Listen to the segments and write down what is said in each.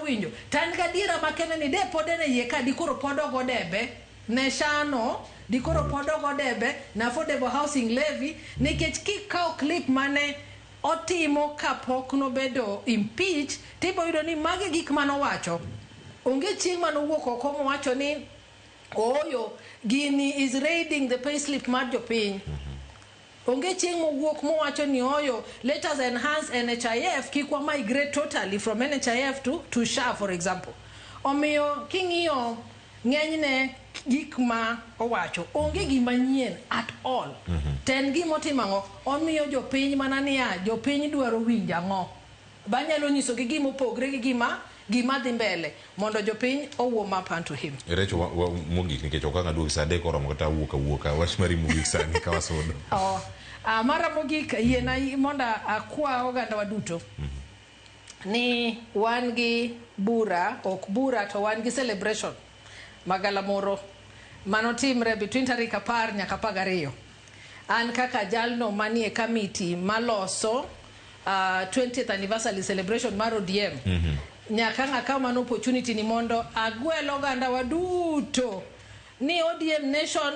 winjo. To an gadiera makende ni de pod en e iye ka dikoro pod ogo debe ne shano, dikoro pod ogo debe na affordable housing levy nikech kikawo clip mane otimo kapok nobedo impeach tibo yudo ni magi gik manowacho. Onge chieng' manowuok oko mowacho ni ooyo gini is raiding the payslip mar jopiny. Onge chieng' mowuok mowacho ni oyo let us enhance NHIF kik wa migrate totally from NHIF to SHA for example. Omiyo king'iyo ng'enyne gik ma owacho onge gima nyien at all. To en gima otimo ang'o? Omiyo jopiny mana niya jopiny dwaro winjo ang'o? Banyalo nyisogi gima opogre gi gima dhi mbele mondo jopiny owuo up unto him. Recho mogik nikech ok ang' aduogi saa adek oromo kata awuok awuoka wach mari mogik sani ka wasudo. Oh, mara mogik yiena mondo akwa oganda wa duto ni wan gi bura, ok bura to wan gi celebration magalamoro manotimre between tarik 10 nyaka 12. An kaka jalno manie kamiti maloso 20th anniversary celebration mar ODM nyaka ang' akaw mano opportunity ni mondo agwel oganda wa duto ni ODM Nation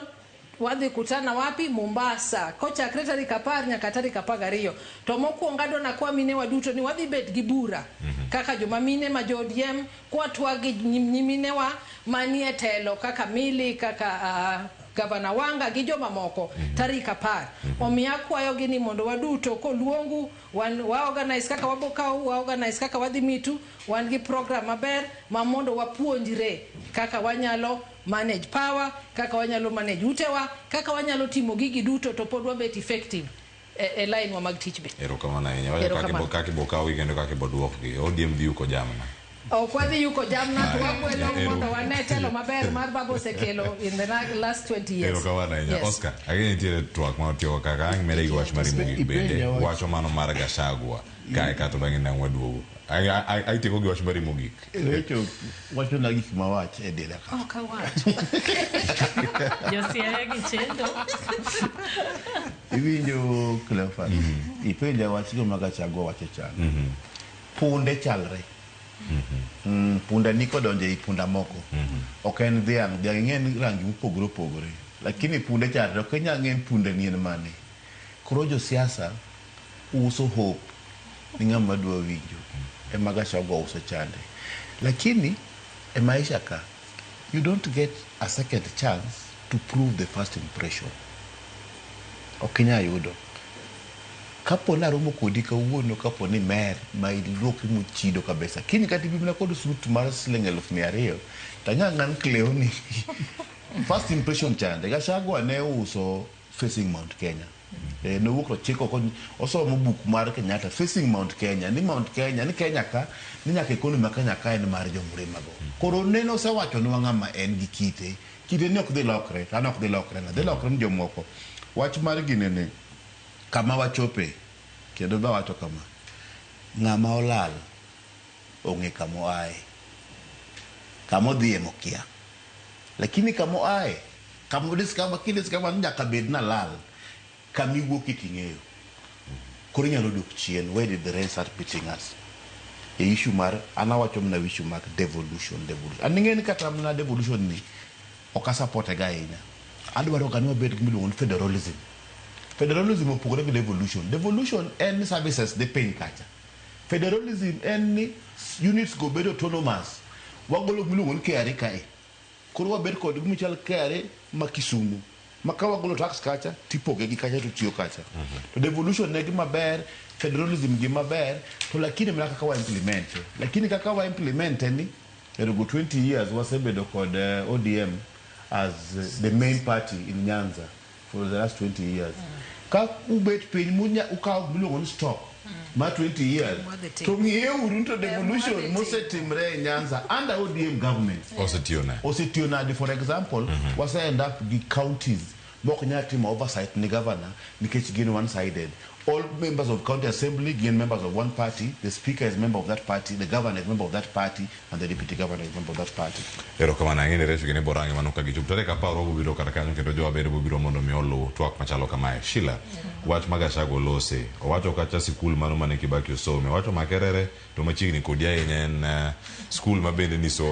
wadhi kutana wapi? Mombasa kochakre tarik 10 nyaka tarik 12. To mokwongo adwa nakwa mine wa duto ni wadhi bet gi bura kaka joma mine ma jo ODM kwatwa gi nyiminewa manie telo kaka Millie kaka Gavana Wanga gi joma moko tarik 10. Omiyo akwayogi ni mondo waduto koluongu wan wa organize kaka wabokaw wa organize kaka wadhi mitu wan gi program maber ma mondo wapuonjre kaka wanyalo manage power, kaka wanyalo manage utewa, kaka wanyalo timo gigi duto to pod wabet effective e line wa mag tich be. Erokamano ahinya. Wacho kaka ibo kawgi kendo kaka ibo duokgi. ODM dhi yuko jamna. Ok wadhi yuko jamna to wagwelo mondo wane telo maber mar baba osekelo in the last 20 years. Erokamano ahinya. Yes. Oscar, ageni nitiere twak ma otiyo kaka ang' mere gi wach mari mogik bende wacho mano mar Gachagua kae kato bang'e nang' waduogo. Aitieko gi wach mari mogik. Recho wacho na gik mawach e dira ka. Ok awach. Josiaya gi chendo. Iwinjo Cleophas, ipenja wach gima Gachagua wacho chande. Punde chalre. Punda ni kodonjo ei punda moko. Ok en dhiang', dhiang' ing'e ni rangi mopogore opogore. Lakini punde chalre, ok inyal ng'e ni punde ni en mane. Koro josiasa uso hope ni ng'ama dwa winjo. Ema Gachagua uso chande. Lakini e maisha ka, you don't get a second chance to prove the first impression. Ok inyal yudo. Kapo ni aromo kodi kawuono, kapo ni mer ma iluokri mochido kabisa. Kiny kata ibi mana kod suit mar siling 200,000, to anyal ng'an Cleo ni first impression chande. Gachagua ne uso Facing Mount Kenya. Nowuok to chiko osomo buk mar Kenyatta Facing Mount Kenya, ni Mount Kenya, ni Kenya ka, ni nyaka economy ma Kenya ka en mar jomrema go. Koro nene osewachonwa ng'ama en gi kite. Kite ni ok dhi lokre, to an ok dhi lokre na, dhi lokre ni jomoko. Wach mar gine ni, kama wachope, kendo be awacho kama, ng'ama olal ong'e kama oaye. Kama odhiye mokia. Lakini kama oaye, kama odiscover, kidiscover ni nyaka bed nalal, kama iwuokie ting'eyo. Koro inyalo dok chien, where did the rain start beating us? E issue mar, an awacho mana issue mag devolution, devolution. An ing'e ni kata mana devolution ni, ok asupporte ga ahinya. Adwaro ga ni wabed gi miluongo ni federalism. Federalism opogore gi devolution. Devolution en ni services dhi piny kacha. Federalism en ni units go bedo autonomous. Wagolo gimiluongo ni KRA kae. Koro wabed kod gimichal KRA ma Kisumu. Ma ka wagolo tax kacha, tipoge gi kacha to tiyo kacha. To devolution ne gima ber, federalism gima ber, to lakini mana kaka wa implement. Lakini kaka wa implement ni, erogo 20 years wasebedo kod ODM as the main party in Nyanza for the last 20 years. Ka ubet piny munya ukawo gimiluongo ni stock mar 20 years, to ng'iyeuru to devolution mosetimre e Nyanza under ODM government. Osetiyo nade? Osetiyo nade? For example, wase end up gi counties mok nyal timo oversight ni governor nikech gin one sided. All members of county assembly gin members of one party, the speaker is member of that party, the governor is member of that party, and the deputy governor is member of that party. Erokamano ang'e ni Reshu gini borange mano ka gichopo tarik 10 wabiro kar kanyo kendo jowa bende bobiro mondo mi oluw twak machalo kamae. Sheila, wach ma Gachagua olose, owacho kacha sikul mano mane Kibaki osome, owacho Makerere to machiegni kodi ahinya en skul ma bende nisome.